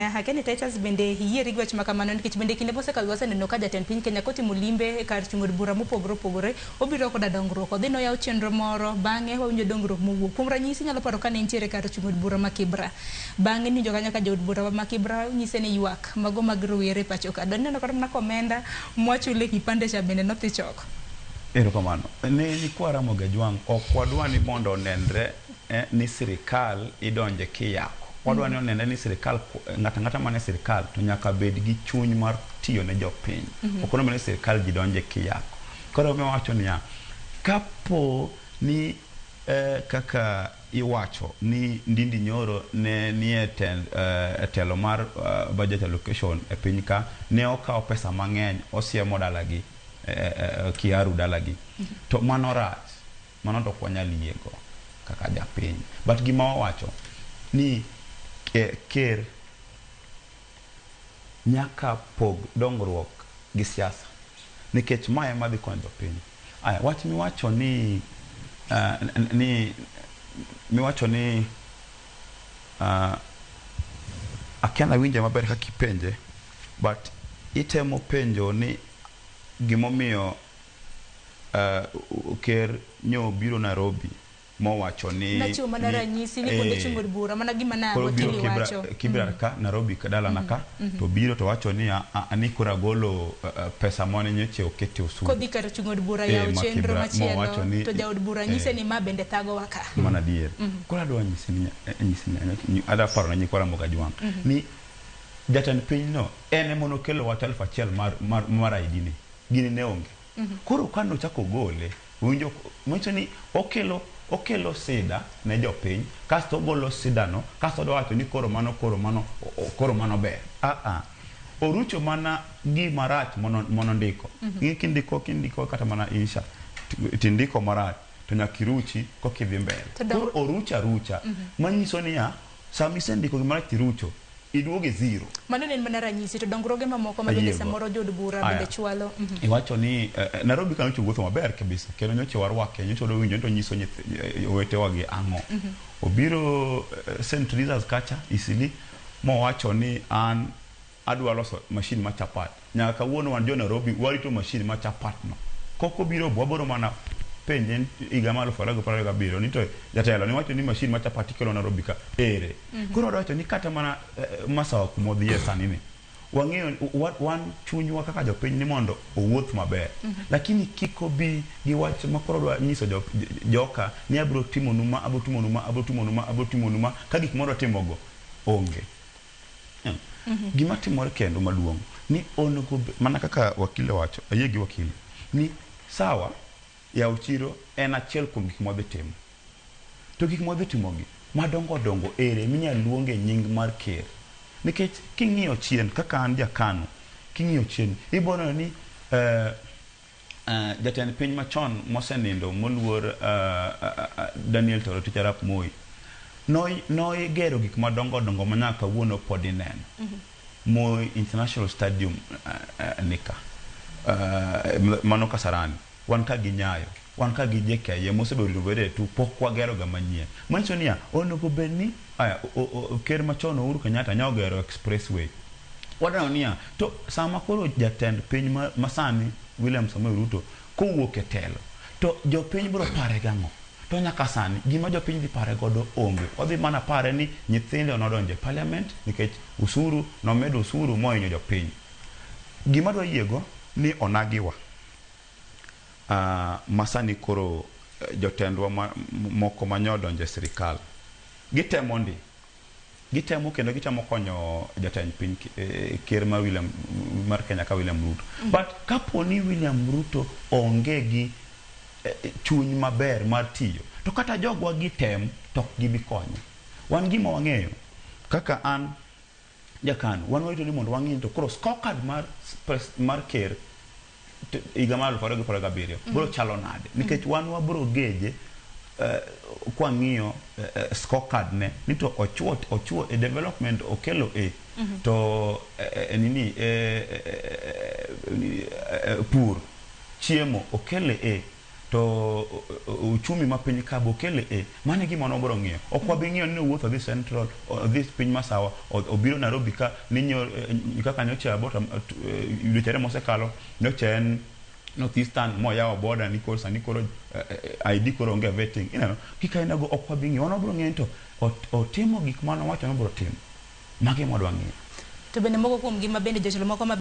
Akia ni Titus bende iyieri gi wach ma kamano nikech bende kinde mosekalo waseneno ka jatend piny Kenya kotimo limbe e kar chung' od bura mopogore opogore obiro koda dongruok odhi noyaw chenro moro bang'e wawinjo dongruok mowuok. Kuom ranyisi inyalo paro kane entiere kar chung' od bura ma Kibra. Bang'e niwinjo kanyo ka jood bura ma Kibra nyise ni ywak mago mag rowere pacho ka. Doneno kata mana komenda mwachulo e kipande cha bende nothich oko. Erokamano. Ne nyikwa Ramogi Ajwang' ok wadwa ni mondo onenre eh, ni sirikal idonje kiyako. Wadwa ni onenre ni sirikal ng'ato ang'ata man e sirikal to nyaka bed gi chuny mar tiyo ne jopiny. Ok onego bed ni sirikal ji donje kiyako. Koro emomiyo wawacho niya, kapo ni eh, kaka iwacho ni Ndindi Nyoro ne nie tend, eh, telo mar eh, budget allocation e piny ka, ne okawo pesa mang'eny osiemo dalagi eh, eh, Kiaru dalagi. To mano rach. Mano to ok wanyal yiego kaka japiny. But gima wawacho ni eh, ker nyaka pog dongruok gi siasa nikech ma ema dhi konyo jopiny. Aya, wach miwacho ni uh, ni miwacho ni uh, akia nawinje maber kaka ipenje but itemo penjo ni gimomiyo uh, ker nyo biro Nairobi mowacho ni Nachiwo mana ranyisi ni kuonde chung' od bura mana gima na koro biro wakili Kibra, wacho. Kibra ka Nairobi ka dalana ka to biro to wacho ni a, a, ni koro agolo pesa mane nyocha okete osuru Kodhi kar chung' od bura Eh, yawo ma chenro Kibra machielo mowacho ni to jaod bura nyise eh, ni ma bende thagowa ka. mano adier. Koro adwa nyisi ni nyisi ni adwa paro ne nyikwa Ramogi Ajwang' ni jatend pinyno en ema nokelo wach 1000 mar, mar, mar ID ni gini ne onge. Koro ka nochako ogole, winjo manyiso ni okelo okelo sida ne jopiny kasto ogolo sida no kasto odwa wacho ni koro mano koro mano koro mano ber. Ah ah. Orucho mana gima rach mono monondiko. Ing'e kindiko kindiko kata mana insha tindiko marach to nyaka iruchi koka idhi mbele. Koro orucho arucha manyiso niya sama isendiko gima rach tirucho iduogo e zero. Mano ne en mana ranyisi to dongruoge mamoko ma bende samoro jood bura bende chwalo. Iwacho ni Nairobi ka nyocha owuotho maber kabisa kendo nyocha warwake nyocha wadwa winjo ni to onyiso owetewa gi ang'o. Obiro St. Teresa's kacha Eastleigh mowacho ni an adwa loso machine ma chapat. Nyaka kawuono wan jo Nairobi warito machine ma chapat no. Kok obiro wabiro mana penje higa mar 2027 ni to jatelo niwacho ni machine ma chapat ikelo Nairobi ka ere? Koro wadwa wacho ni kata mana Masawa kuma odhiye sani ni wang'eyo wan chunywa kaka jopiny ni mondo owuoth maber. Lakini kik obi gi wach ma koro odwa nyiso joka ni abiro timonu ma, abiro timonu ma, abiro timonu ma, abiro timonu ma, ka gik modwa timogo onge. Gima timore kendo maduong' ni onego mana kaka wakili owacho, ayie gi wakili, ni sawa yawo chiro en achiel kuom gik mwadhi timo. To gik mwadhi timogi madongo dongo ere minyal luonge nying mar ker? Nikech king'iyo chien kaka an ja Kanu, king'iyo chien ibo neno ni jatend piny machon mosenindo moluor Daniel Toroitich arap Moi nogero gik madongo dongo ma nyaka kawuono pod ineno. Moi International Stadium nika mano Kasarani, wan ka gi Nyayo, wan ka gi JKIA mosebedo renovated to pok wagero ga manyien. Manyiso niya, onego bed ni aya, ker machon Uhuru Kenyatta ne ogero expressway. Wadwa neno niya, to sama koro jatend piny masani William Samoei Ruto kowuok e telo, to jopiny biro pare gang'o? To nyaka sani gima jopiny dhi pare godo onge. Odhi mana pare ni nyithindo nodonjo e parliament nikech usuru nomedo usuru mohinyo jopiny. Gima adwa yiego ni onagiwa masani koro jotendwa moko manyodonjo e sirikal gitemo ndi. Gitemo kendo gitemo konyo jatend piny ker mar William mar Kenya ka William Ruto. But kapo ni William Ruto onge gi chuny maber mar tiyo to kata jogwa gitem to ok gibi konye. Wan gima wang'eyo kaka an ja Kanu wan warito ni mondo wang'i to koro scorecard mar mar ker higa mar 2027 biro chalo nade nikech wan wabiro geje kwang'iyo scorecard ne ni to ochuo ochuo e development okelo e to nini pur chiemo okele e To uchumi ma piny ka be okele A. Mano e gima wan wabiro ng'iyo. Ok wabi ng'iyo ni owuotho odhi Central, odhi piny Masawa, obiro Nairobi ka ni kaka nyocha about dweche 2 mosekalo, nyocha en North Eastern moyawo border ni koro sani koro ID koro onge vetting. Ineno, gik aina go ok wabi ng'iyo. Wan wabiro ng'iyo ni to otimo gik mane owacho ni obiro timo. Mago ema wadwa ng'iyo. To bende moko kuom gi ma bende jotelo moko ma